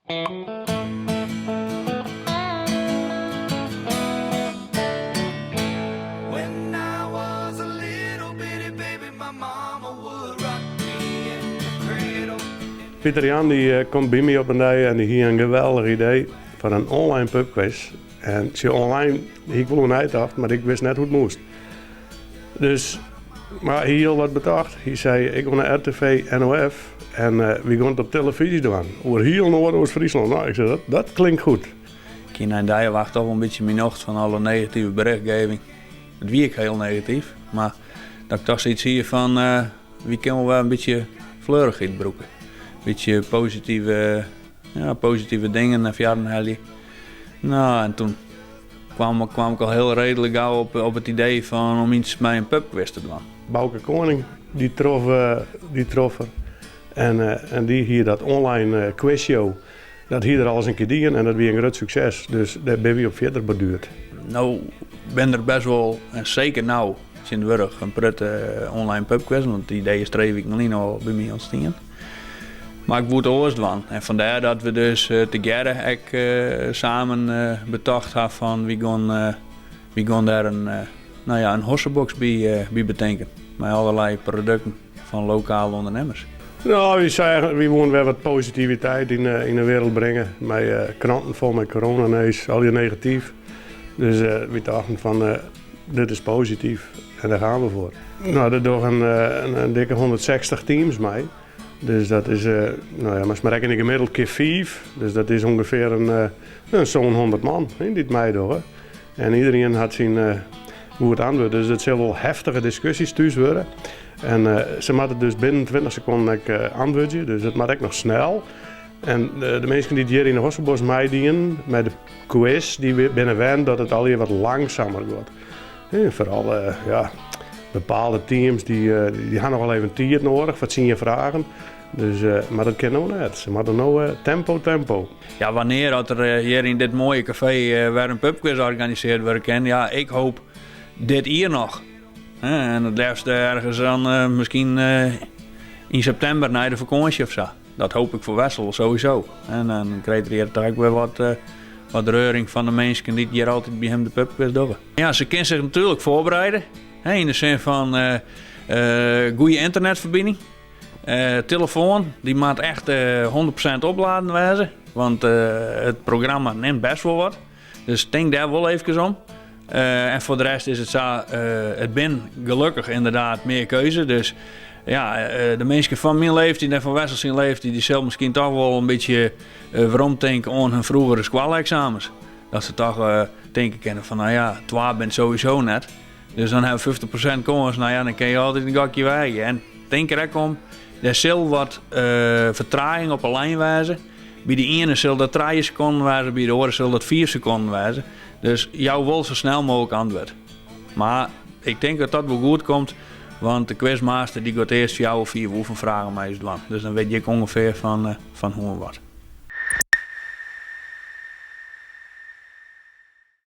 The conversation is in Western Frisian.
Pieter Jan dy komt by my op in dei en dy hie in geweldich idee foar in online pubquiz. En sjoch, online hie ik wol oer neitocht, mar ik wist net hoe't it moast. Dus, mar hy hie al wat betocht. Hy sei, ik gean nei RTV NOF en wy gean it op telefyzje dwaan. Oer hiel Noardeast-Fryslân. No, ik sei, dat, dat klinkt goed. Ik hie nei in dei of acht toch wol in bytsje myn nocht fan alle negative berichtgeving. It wie ek hiel negatyf, mar dat ik toch sayts hie fan wy kinne wol wer in bytsje fleurichheid brûke. In bytsje positive, ja, positive dingen nei foaren helje. No, en toen kwam, kwam ik al hiel reedlik gau op, op it idee fan om iets mei in pubquiz te dwaan. Bouke Koning dy trof, dy trof er. En, en dy hie dat online quizshow. Dat hie er al ris in kear dien en dat wie in grut sukses. Dus dêr binne wy op fierder borduerd. No binne der best wol, en seker no tsjintwurdich, in protte online pubquizzen, want it idee is trije wiken lyn al by my ûntstien. Mar ik woe it oars dwaan en fandêr dat we dus tegearre ek samen betocht ha fan wy gean, wy gean dêr in, no ja, in hosseboks by, by betinken mei allerlei produkten fan lokale ûndernimmers. No, wy seagen, wy woene wer wat positiviteit yn de wereld bringe. Mei kranten fol mei coronanijs, allegear negatyf. Dus wy tochten fan dit is posityf en dêr gean we foar. No, der dogge in dikke 160 teams mei. Dus dat is, no ja, moatst mar rekkenje gemiddeld kear fiif. Dus dat is ûngefear in sânhûndert man dy't meidogge. En iderien hat syn goed antwurd. Dus it sil wol heftige diskusjes thús wurde. En se moatte dus binnen 20 sekonden ek antwurdzje. Dus it moat ek noch snel. En de minsken dy't hjir yn de Hossebos meidienen mei de quiz, dy binne wend dat it allegear wat langsumer giet. Foaral ja, bepaalde teams dy, dy ha noch wol even tiid nedich foar tsien fragen. Dus, mar dat kin no net. Se moatte no tempo, tempo. Ja, wannear dat der hjir yn dit moaie kafee wer in pubquiz organisearre wurde kin, ja, ik hoop dit jier noch. En it leafst ergens dan miskien yn septimber nei de fakânsje of sa. Dat hoop ik foar Wessel sowieso. En dan krijt er hjir toch ek wer wat, wat reuring fan de minsken dy't hjir altyd by him de pubquiz dogge. Ja, se kin sich natuerlik foarbereide. Yn de sin fan goede ynternetferbining. Telefoan, dy moat echt 100% opladen wêze. Want it programma nimt best wol wat. Dus tink dêr wol eefkes om. En foar de rest is it sa, it bin gelokkich ynderdaad mear keuze. Dus ja, de minsken fan myn leeftiid en fan Wessel syn leeftiid, dy sille miskien toch wol in bytsje weromtinke oan hun froegere skoaleksamens. Dat se toch tinke kinne fan, no ja, twa bin sowieso net. Dus dan ha we 50% kâns, no ja, dan kinne je altyd in gokje weagje. En tink der ek om, der sil wat fertraging op 'e lijn wêze. By de iene sil dat 3 sekonden wêze, by de oare sil dat 5 sekonden wêze. Dus jou wol sa snel mooglik antwurd. Mar ik tink dat dat wol goed komt, want de quizmaster dy giet earst fjouwer, fiif oefenfragen mei ús dwaan. Dus dan wit je ek ûngefear fan hoe en wat.